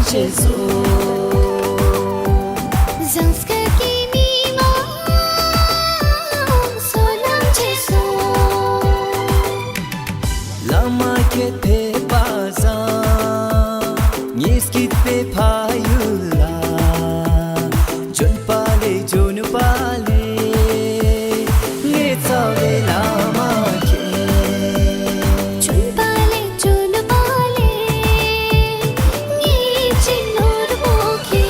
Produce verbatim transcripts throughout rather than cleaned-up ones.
བྱས་སོ། ཟངས་དཀར་གྱི་མི་མང་སོ་ནམ་བྱས་སོ། བླ་མ་ཁྱེད་ཕེབས་པ་བཟང་། ངེད་སྐྱིད་པའི་ཕ་ཡུལ་ལ། ལྗོན་པ་ལས་ལྗོན་པ་ལས། ངེད་ཚ་བའི་བླ་མ་ཁྱེད། ལྗོན་པ་ལས་ལྗོན་པ་ལས། ངེད་ཀྱི་ནོར་བུ་ཁྱེད།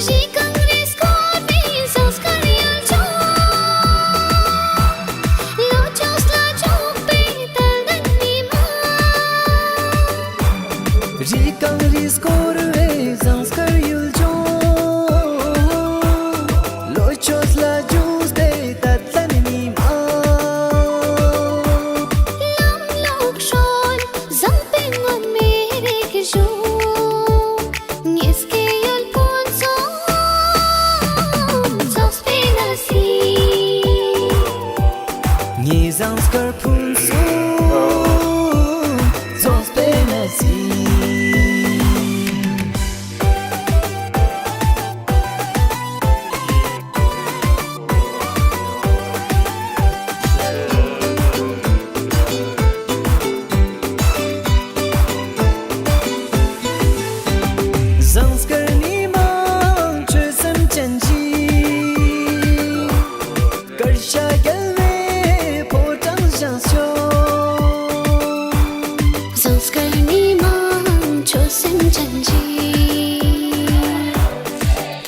རི་གངས་རི་སྐོར་བའི་ཟངས་དཀར་ཡུལ་ལྗོངས། ལོ་བཅུ་ལ་འཇུག་པའི་དར་ལྡན་མི་མང་། རི་གངས་རི་སྐོར་བའི་ཟངས་དཀར་ཡུལ་ལྗོངས། ལོ་བཅུ་ལ་འཇུག་པའི་དར་ལྡན་མི་མང་། ལམ་ལུགས་སྲོལ་བཟང་པོའི་མངོན་མེད་རིག་གཞུང་། ངེད་ཀྱི་ཡུལ་ཕུན་སུམ་ཚོགས་པའི་གནས་ཟིན། ངེད་ཟངས་དཀར་ཕུན་སུམ་ཚོགས་པའི་གནས་ཟིན། ཟངས་དཀར་མི་མང་ཆོད་སེམས་ཅན་གྱི། དཀར་ཆ་རྒྱལ་བའི་ཕོ་བྲང་བཞེངས་ཤོག། ཟངས་དཀར་མི་མང་ཆོད་སེམས་ཅན་གྱི།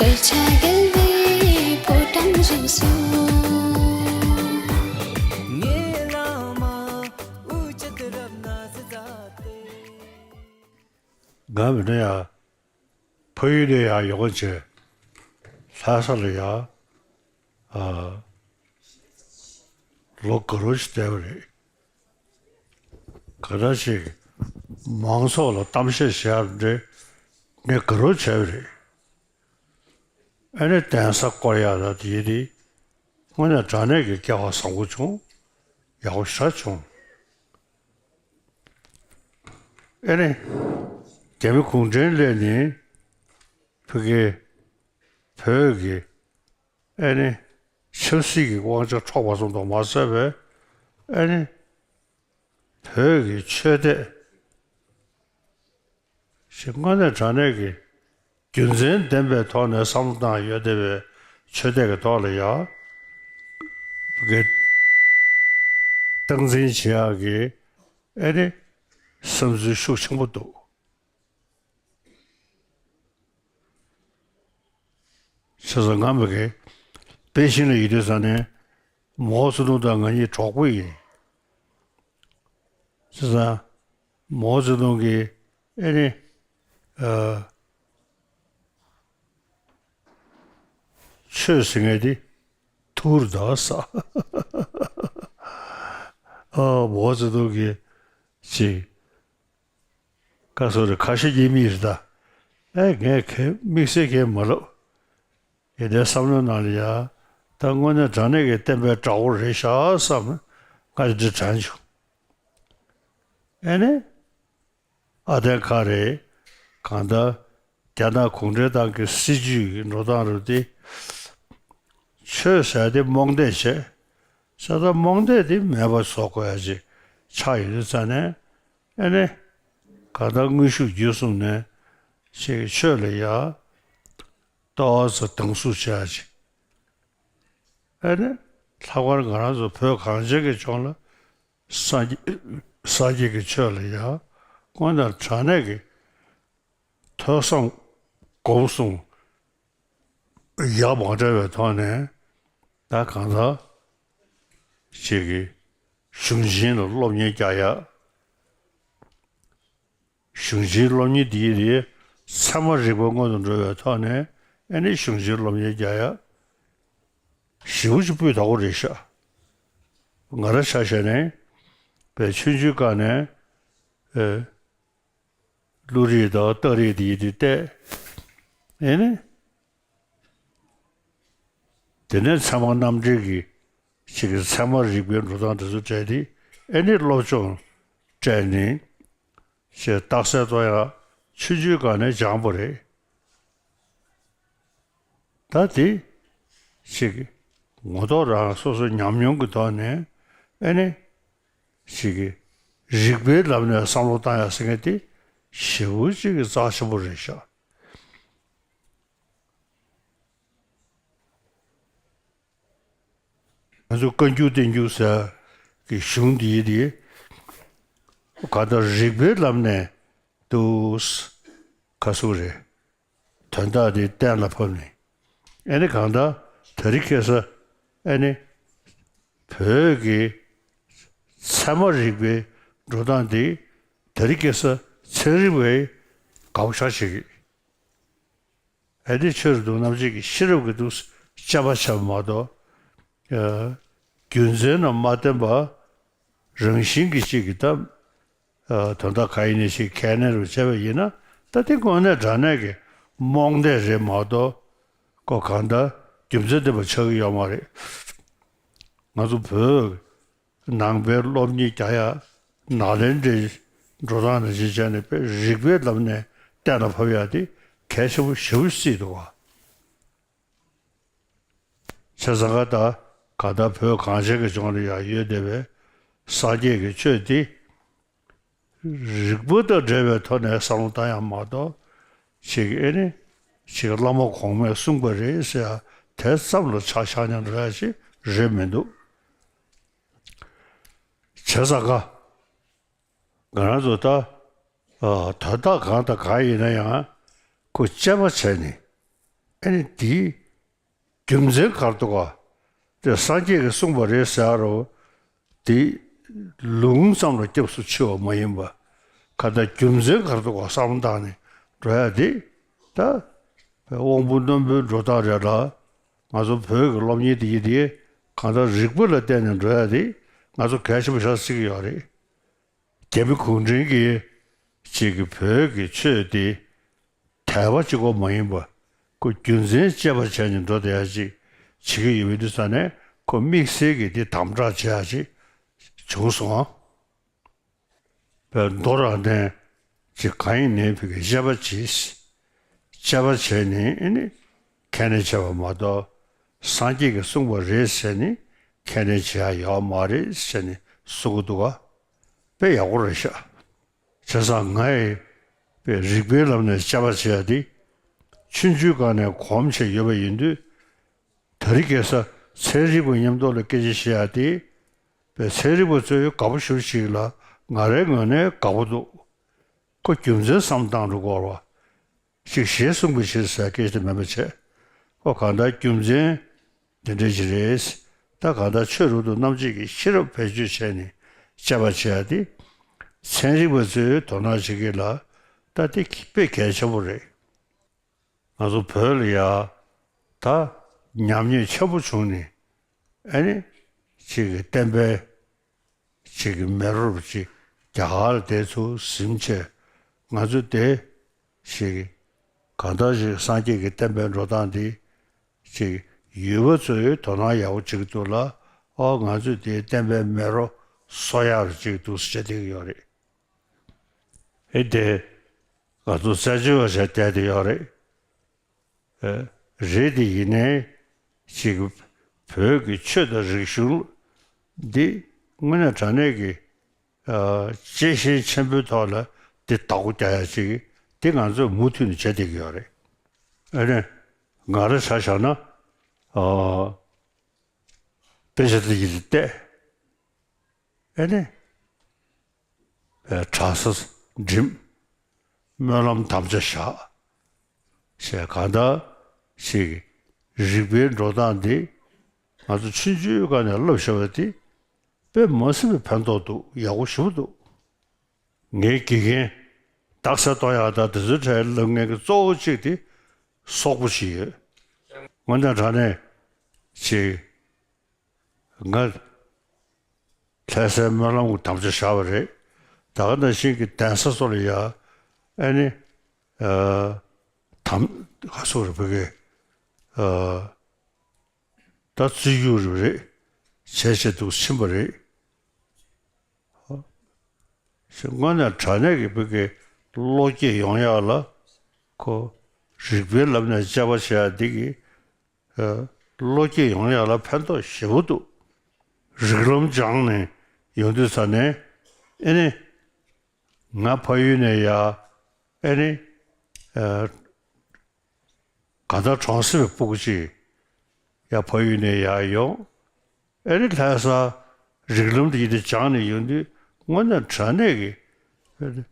དཀར་ཆ་རྒྱལ་བའི་ཕོ་བྲང་བཞེངས་སོ། ངའི་བླ་མ་དབུ་ཅད་རབ་ན་ཟི་ཛ་སྟེ། ང་མི་ན་ཡ། ཕ་ཡུལ་ནས་ཡར་ཡོང་བྱས། ལྷ་ས་ལ་ཡར། ཨ། ལོ་དགུ་རུ་ཞིག་བསྡད་པ་རེད། ག་འདྲ་ཞིག་མང་ཚོགས་ལ་གཏམ་བཤད་བྱེད་ཡག་འདྲ་ངས་དགའ་རབ་བྱས་པ་རེད། ཨ་ནི་གདན་ས་བསྐོར་ཡག་ལ་དེ་དེ་དངོས་གནས་དྲང་གནས་ཀྱི་སྐལ་བ་བཟང་པོ་བྱུང་། ཡག་པོ་ཞེ་དྲག་བྱུང་། ཨ་ནི་རྒྱ་མི་གུང་ཁྲན་སླེབས་ནས་ཕ་གི་བོད་ཀྱི་ཨ་ནི་ཆབ་སྲིད་ཀྱི་དབང་ཆ་འཕྲོག་པ་ཙམ་དུ་མ་ཟད་པའི་ཨ་ནི་བོད་ཀྱི་ཆོས་དད་ཞིག་དངོས་གནས་དྲང་གནས་ཀྱི་རྒྱུ་མཚན་ལྡན་པའི་ཐོག་ནས་བསམ་བློ་བཏང་ཡོད་བསྡད་པའི་ཆོས་དད་ཀྱི་ཐོག་ལ་ཡང་ཕ་གི་སྟངས་འཛིན་བྱེད་ཡག་གི་ཨ་ནི་བསམ་ཚུལ་ཤུགས་ཆེན་པོ་འདུག། བྱས་ཙང་ང་མི་དགེ་པེ་ཅིང་ལ་ཡོད་དུས་ཙང་ནས་མའོ་ཙེ་ཏུང་དང་ང་གཉིས་གྲོགས་པོ་ཡིན། བྱས་ཙང་མའོ་ཙེ་ཏུང་གིས་ཨེ་ནི་ཨ། ཆོས་ཟེར་མཁན་དེ་ཐུར་ད་ས། ཨ། མའོ་ཙེ་ཏུང་གིས་ཅིག་བཀའ་ཟུར་རེ་ཁ་ཤས་ཀྱི་མི་རེད་ད། ཨེ་ངས་ཁས་དམིགས་བསལ་ཁས་མ་ལབ། ཡིན་ནའི་བསམ་བློའི་ནང་ལ་ཡ། ད་དངོས་གནས་དྲང་གནས་ཀྱི་བསྟན་པའི་དགྲ་བོ་རེད་ཤག་བསམ་ང་དེ་འདྲ་དྲན་བྱུང་། ཨེ་ནི། ཨ་བསྟན་ཁ་རེད། གང་ལྟར་རྒྱ་ནག་གུང་ཁྲན་ཏང་གི་སྲིད་ཇུས་ཀྱི་འགྲོ་སྟངས་རུ་དེ། ཆོས་ཟེར་དེ་རྨོངས་དད་བྱས། ས་ད་རྨོངས་དད་དེ་མེད་པ་བཟོ་དགོས་ཡ་ཅིག་ཆགས་ཡོད་དུས་ཙང་ནས། ཨེ་ནི། གང་ལྟར་དངོས་ཤུགས་བརྒྱུད་གསུམ་ནས་ཅིག་ཆོས་ལ་ཡ། ཏོག་ཙམ་སྡང་ཟུག་བྱེད་ཡ་ཅིག་ཨེ་ནི། ལྷག་པར་ང་རང་ཚོ་བོད་གངས་ཅན་གྱི་ལྗོངས་ལ་སངས་རྒྱས་སངས་རྒྱས་ཀྱི་ཆོས་ལ་ཡ་དངོས་གནས་དྲང་གནས་ཀྱི་ཐོས་བསམ་སྒོམ་གསུམ་ཡག་མ་འདྲ་བའི་ཐོག་ནས་ད་གང་ལྟར་ཅིག་གི་གཞུང་ཆེན་ལ་སློབ་གཉེར་རྒྱག་ཡ། གཞུང་ཆེན་སློབ་གཉེར་འདིའི་རིགས་ཚད་མ་རིག་པ་སྔོན་དུ་འགྲོ་བའི་ཐོག་ནས་ཨེ་ནི་གཞུང་ཆེན་སློབ་གཉེར་རྒྱག་ཡ། ཞེ་པོ་ཅིག་སྤུས་དག་པོ་རེད་ཤག་ང་རང་ཆ་བཞག་ནས་ པའི་ཆུང་ཆུང་སྒང་ནས་ཨེ་བློ་རིག་དང་རྟགས་རིག་དེ་ཡི་དེ་བལྟས། ཨེ་ནི། དེ་ནས་ཚད་མ་རྣམ་འགྲེལ་གྱི་ཅིག་གི་ཚད་མ་རིག་པའི་འགྲོ་སྟངས་དེ་ཚོ་སྤྲད་དེ་ཨེ་ནི་སློབ་སྦྱོང་སྤྲད་ནས་ཞེས་རྟགས་གསལ་གཏོང་ཡག་ཆུང་ཆུང་སྒང་ནས་སྦྱངས་པ་རེད། ད་དེ་ཅིག་ངོ་ཐོག་རང་སོ་སོ་ཉམས་མྱོང་གི་ཐོག་ནས་ཨེ་ནི་ཅིག་གི་རིག་པའི་ལམ་ནས་བསམ་བློ་བཏང་ཡག་ཟེར་མཁན་དེ་ཞེ་པོ་ཅིག་གི་རྩ་ཆེན་པོ་རེད་ཤག་ང་ཚོ་བཀའ་འགྱུར་བསྟན་འགྱུར་ཟེར་གྱི་གཞུང་འདིའི་དེ་ག་ད་རིག་པའི་ལམ་ནས་དུ་ག་སུ་རེད། དོན་དག་དེ་གཏན་ལ་ཕབ་ནས་ཨེ་ནི་གང་ལྟར་དེ་རིང་ཁ་སང་ཨེ་ནི་བོད་ཀྱི་ཚད་མ་རིག་པའི་འགྲོ་སྟངས་དེ་དེ་རིང་ཁ་སང་ཚན་རིག་པས་དགའ་པོ་ཞེ་དྲག་བྱེད་ཀྱི། ཨེ་ནི་ཆོས་རབ་ཏུ་རྣམ་འབྱེད་ཀྱི་ཤེས་རབ་ཀྱི་ཏུ་དཔྱད་པ་བྱས་པ་མ་གཏོགས། ཨ། རྒྱུ་མཚན་ལ་མ་བརྟེན་པ་རང་བཞིན་གྱི་གཅིག་གི་ད། ཨ། དོན་དག་གང་ཡིན་ནའི་ཞིག་ཁས་ལེན་རུ་བྱས་པ་ཡིན་ན་ད་དེ་དངོས་གནས་དྲང་གནས་ཀྱི་རྨོངས་དད་རེད་མ་གཏོགས་ཁོ་གང་ལྟར་རྒྱུ་མཚན་ལྡན་པ་ཆགས་ཀྱི་ཡོད་མ་རེད། ང་ཚོ་བོད་ནང་པའི་སློབ་གཉེར་རྒྱག་ཡ་ནཱ་ལེནྡྲའི་འགྲོ་སྟངས་ནང་བཞིན་བྱས་ནས་དཔེ་རིག་པའི་ལམ་ནས་གཏན་ལ་ཕབ་ཡ་དེ་གལ་ཆེན་པོ་ཞེ་པོ་ཅིག་བརྩིས་འདུག་བ། བྱས་ཙང་ཀ་ད་ག་ད་བོད་གངས་ཅན་གྱི་ལྗོངས་ལ་ཡང་ཡོད་བསྡད་པའི་སངས་རྒྱས་ཀྱི་ཆོས་འདི་རིག་པ་དང་འབྲེལ་བའི་ཐོག་ནས་བསམ་བློ་བཏང་ཡག་མ་གཏོགས་ཅིག་ཨེ་ནི་ཅིག་བླ་མ་གོང་མས་གསུངས་པ་རེད་ཟེར་ཡ་དེ་ཙམ་ལ་ཆ་བཞག་ནས་འགྲོ་ཡ་ཅིག་རེད་མི་འདུག། བྱས་ཙང་ཀ་ང་རང་ཚོ་ད་ཨ་དོན་དག་གང་དང་གང་ཡིན་ན་ཡང་ཁོ་དཔྱད་པ་བྱས་ནས་ཨེ་ནི་འདིའི་རྒྱུ་མཚན་ག་རེ་འདུག་ག། དེ་སངས་རྒྱས་ཀྱིས་གསུངས་པ་རེད་ཟེར་ཡ་རོ། དེ་ལུང་ཙམ་ལ་སྐྱབས་སུ་མཆི་བ་མ་ཡིན་པ། ག་ད་རྒྱུ་མཚན་ག་རེ་འདུག་ག་བསམ་བློ་བཏང་ནས་འགྲོ་ཡ་དེ་ད་དབང་པོ་རྣོན་པོའི་འགྲོ་སྟངས་རེད་ལ། ང་ཚོ་བོད་ཀྱི་སློབ་གཉེར་དེ་ཡིན་དེ་གང་ལྟར་རིག་པ་ལ་བརྟེན་ནས་འགྲོ་ཡ་དེ་ང་ཚོ་གལ་ཆེན་པོ་ཞེ་དྲག་བརྩི་གི་ཡོད་རེད། རྒྱ་མི་གུང་ཁྲན་གྱིས་ཅིག་གི་བོད་ཀྱི་ཆོས་དེ་དད་པ་གཅིག་པོ་མ་ཡིན་པ་ཁོ་རྒྱུ་མཚན་དཔྱད་པ་བྱས་ནས་འགྲོ་བསྡད་ཡ་ཅིག་བྱེད་ཀྱི་ཡོད་པའི་དུས་ཙ་ནས་ཁོ་དམིགས་བསལ་གྱི་དེ་དམ་དྲག་བྱེད་ཡ་ཅིག་བྱུང་སོང་ཨ། པའི་མདོ་རང་བསྟན་ཅིག་གང་ཡིན་ནའི་བོད་ཀྱི་དཔྱད་པ་གྱིས། དཔྱད་པ་བྱས་ནས་ཨེ་ནི་ཁས་ལེན་བྱས་པ་མ་གཏོགས་སངས་རྒྱས་ཀྱིས་གསུངས་པ་རེད་ཟེར་ནས་ཁས་ལེན་བྱེད་ཡ་ཡོད་མ་རེད་ཟེར་ནས་གསུང་གི་འདུག་ག། དཔེ་ཡག་པོ་རེད་ཤག། བྱས་ཙང་ང་ཡི་པའི་རིག་པའི་ལམ་ནས་དཔྱད་པ་བྱེད་ཡ་དེ་ཆུང་ཆུང་སྒང་ནས་གོམས་བྱས་ཡོད་པ་ཡིན་དུས། དེ་རིང་ཁ་སང་ཚན་རིག་པ་མཉམ་དུ་ལ་སྐད་ཆ་བཤད་ཡ་དེ། པའི་ཚན་རིག་པ་ཚོས་དགའ་པོ་ཞེ་པོ་ཅིག་ལ་ང་རའི་ངོས་ནས་དགའ་པོ་འདུག། ཁོ་རྒྱུ་མཚན་བསམ་བཏང་འགྲོ་དགོས་པ་ཞིག་ཞེས་གསུངས་པའི་ཕྱིར་ཟེར་སྐད་ཆ་དེ་མེད་པ་བྱས། ཁོ་གང་ལྟར་རྒྱུ་མཚན་འདི་འདྲ་ཞིག་རེད། ད་གང་ལྟར་ཆོས་རབ་ཏུ་རྣམ་འབྱེད་ཀྱི་ཤེས་རབ་བེད་སྤྱོད་བྱས་ནས་དཔྱད་པ་བྱས་ཏེ། ཚན་རིག་པ་ཚོས་དོ་སྣང་བྱེད་ཀྱི་ལ་ད་དེ་དཔེ་གལ་ཆེན་པོ་རེད། ང་ཚོ་བོད་ལ་ཡ་ད་ཉམས་ཉེས་ཆེན་པོ་བྱུང་ནས་ཨ་ནི་ཅིག་གི་བསྟན་པའི་ཅིག་གི་མེ་རོ་ཅིག་རྒྱ་གར་ལ་དེ་ཚུར་ཟིན་བྱས་ང་ཚོ་དེ་ཅིག་གང་ལྟར་ཞིག་སངས་རྒྱས་ཀྱི་བསྟན་པའི་འགྲོ་སྟངས་འདི་ཅིག་ཡུལ་པ་ཚོས་དོ་སྣང་ཡག་པོ་བྱེད་ཀྱི་འདུག་ལ། ཨོ་ང་ཚོས་དེའི་བསྟན་པའི་མེ་རོ་གསོ་ཡག་རུ་བྱེད་ཀྱི་འདུག་ཟེར་བྱས་བསྡད་ཀྱི་ཡོད་རེད། ཨེ་དེ་ང་ཚོ་རྩད་གཅོད་པ་བྱས་བསྡད་དེ་ཡོད་རེད། ཨེ་རེད་དེ་ཡིན་ནའི་ཅིག་བོད་ཀྱི་ཆོས་དང་རིག་གཞུང་འདི་དངོས་གནས་དྲང་གནས་ཀྱི་ཨ་གཅེས་ཤིང་ཆེན་པོའི་ཐོག་ལ་འདི་བདག་པོ་རྒྱག་ཡ་ཅིག་འདི་ང་ཚོས་མུ་མཐུད་ནས་བྱེད་བསྡད་ཀྱི་ཡོད་རེད། ཨ་ནི་ང་རང་ཆ་བཞག་ན་ཨ་དཔེ་ཆ་འདི་ཡིན་བལྟས། ཨེ་ནི། ཨེ་གྲྭ་ས་འགྲིམ། སྨོན་ལམ་དམ་བཅའ་བཞག། ཞེས་གང་ལྟར་ཞིག་རིག་པའི་འགྲོ་སྟངས་འདི་ང་ཚོ་ཆུང་ཆུང་སྒང་ནས་བསླབ་བཞག་པ་འདི་དཔེ་མ་སྲིད་པའི་ཕན་ཐོགས་འདུག། ཡག་པོ་ཞེ་པོ་འདུག། ངའི་དགེ་རྒན་རྟགས་གསལ་གཏོང་ཡག་དང་དེ་ཚོའི་གྲས་སློབ་མཁན་གྱི་གཙོ་བོ་གཅིག་དེ་སོག་པོ་ཞིག་ཡོད། དངོས་གནས་དྲང་གནས་ཅིག་ང་ ལྷ་སའི་སྨོན་ལམ་གྱི་དམ་བཅའ་བཞག་པ་རེད། ད་ག་ནང་བཞིན་གྱི་གདན་ས་སོགས་ལ་ཡ་ཨ་ནི་ཨ་དམ་ག་སོགས་རེད་བོད་སྐད་ཨ་ད་བརྩི་རྒྱུ་རེད་བྱས་བྱས་འདུག་ཕྱིན་པ་རེད། དངོས་གནས་དྲང་གནས་ཀྱི་བོད་ཀྱི་བློ་སྐྱེད་ཡོང་ཡག་ལ་ཁོ་རིག་པའི་ལམ་ནས་དཔྱད་པ་བྱེད་ཡག་འདི་གི་ཨ་བློ་སྐྱེད་ཡོང་ཡག་ལ་ཕན་ཐོགས་ཞེ་པོ་འདུག་རིགས་ལམ་སྦྱངས་ནས་ཡོང་དུས་ཙ་ནས་ཨེ་ནི་ང་ཕ་ཡུལ་ནས་ཡ་ཨེ་ནི་ཨ་གང་ལྟར་གྲོང་གསེབ་པའི་སྤུ་གུ་ཅིག་ཡ་ཕ་ཡུལ་ནས་ཡར་ཡོང་། ཨེ་རི་ལྷ་ས་རིགས་ལམ་དེ་ཡིན་དེ་སྦྱངས་ནས་ཡོང་དུས་དངོས་གནས་དྲང་གནས་ཀྱི་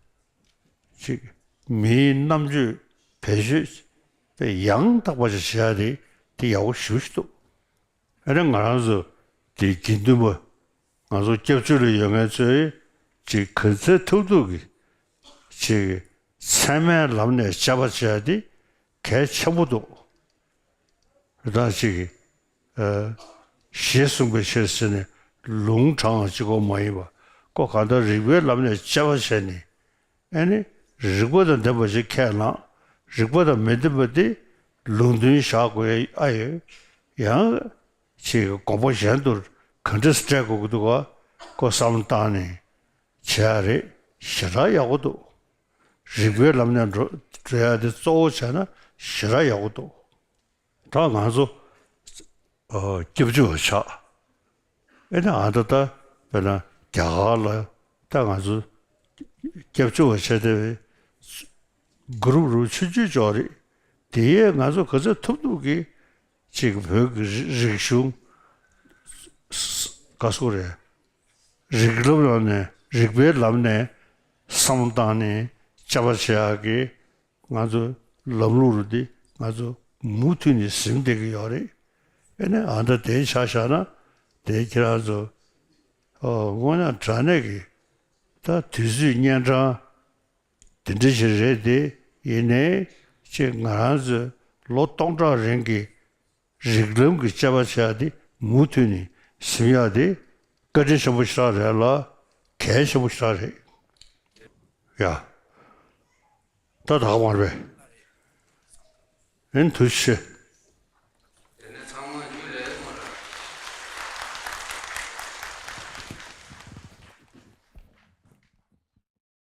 ཅིག་མིའི་རྣམ་དཔྱོད་བེད་སྤྱོད་དེ་ཡང་དག་པ་ཅིག་བྱེད་ཡ་དེ་དེ་ཡག་པོ་ཞེ་པོ་ཞིག་འདུག་ཨེ་རི་ང་རང་ཚོ་དེ་དགེ་འདུན་པ་ང་ཚོ་སྐྱབས་བཅོལ་ལ་ཡོད་མཁན་ཚོས་ཅིག་ག་ཚོད་ཐུབ་ཐུབ་ཀྱི་ཅིག་ཚད་མའི་ལམ་ནས་དཔྱད་པ་བྱེད་ཡ་དེ་གལ་ཆེན་པོ་འདུག་རེ་དོགས་ཅིག་གིས་ཨ་ཞེས་གསུངས་པའི་ཕྱིར་ཟེར་ནས་ལུང་དྲངས་པ་གཅིག་པོ་མ་ཡིན་པ་ཁོ་གང་ལྟར་རིགས་པའི་ལམ་ནས་དཔྱད་པ་བྱས་ནས་ཨ་ནི་རིགས་པ་དང་ལྡན་པ་ཞིག་ཁས་བླངས། རིགས་པ་དང་མི་ལྡན་པ་དེ་ལུང་འདྲེན་བཞག་དགོས་ཨ་ཡོད། ཡང་ཅིག་དགོངས་པ་གཞན་དུ་ག་འདྲ་སེ་སྤྲད་དགོས་ཀྱི་འདུག་ག་ཁོ་བསམ་བློ་བཏང་ནས་བྱེད་ཡ་རེད། ཞེ་དྲག་ཡག་པོ་འདུག་རིགས་པའི་ལམ་ནས་འགྲོ་འགྲོ་ཡ་དེ་གཙོ་བོ་བྱས་ན་ཞེ་དྲག་ཡག་པོ་འདུག་ད་ང་ཚོ་ཨ་སྐྱབས་བཅོལ་བ་ཆགས། ཨེ་ན་ཨ་ད་ད་དཔེར་ན་རྒྱ་གར་ལ་ད་ང་ཚོ་སྐྱབས་བཅོལ་བ་བྱས་ཏེ་གུ་རུབ་རུབ་ཆུང་ཆུང་ཅིག་རེད། དེ་ཡས་ང་ཚོ་ག་ཚོད་ཐུབ་ཐུབ་ཀྱིས་ཅིག་བོད་ཀྱི་རིག་གཞུང་ག་སོགས་རེད། རིགས་ལམ་ནང་ནས་རིགས་པའི་ལམ་ནས་བསམ་བློ་བཏང་ནས་དཔྱད་པ་བྱེད་ཡག་གི་ང་ཚོ་ལམ་ལུགས་རུ་འདི་ང་ཚོ་མུ་མཐུད་ནས་ཟིན་བསྡད་ཀྱི་ཡོད་རེད། ཨེ་ནས་ཨ་ད་དེ་ཆ་བཞག་ན་དེ་ཁྱེད་རང་ཚོ་ཨོ་དངོས་གནས་དྲང་གནས་ཀྱི་ད་དུས་ཚོད་གཉན་འཕྲང་དེ་འདྲ་ཞིག་རེད་དེ། ཡིན་ནའི་ཅིག་ང་རང་ཚོ་ལོ་སྟོང་ཕྲག་རིང་གི་རིགས་ལམ་གྱི་དཔྱད་པ་བྱེད་ཡག་དེ་མུ་མཐུད་ནས་ཟིན་ཡག་དེ་བཀའ་དྲིན་ཆེན་པོ་ཞེ་དྲག་རེད་ལ་གལ་ཆེན་པོ་ཞེ་དྲག་རེད་ཡ། ད་ད་ག་མ་རེད་པས། ཨེ་ཐུགས་རྗེ་ཆེ།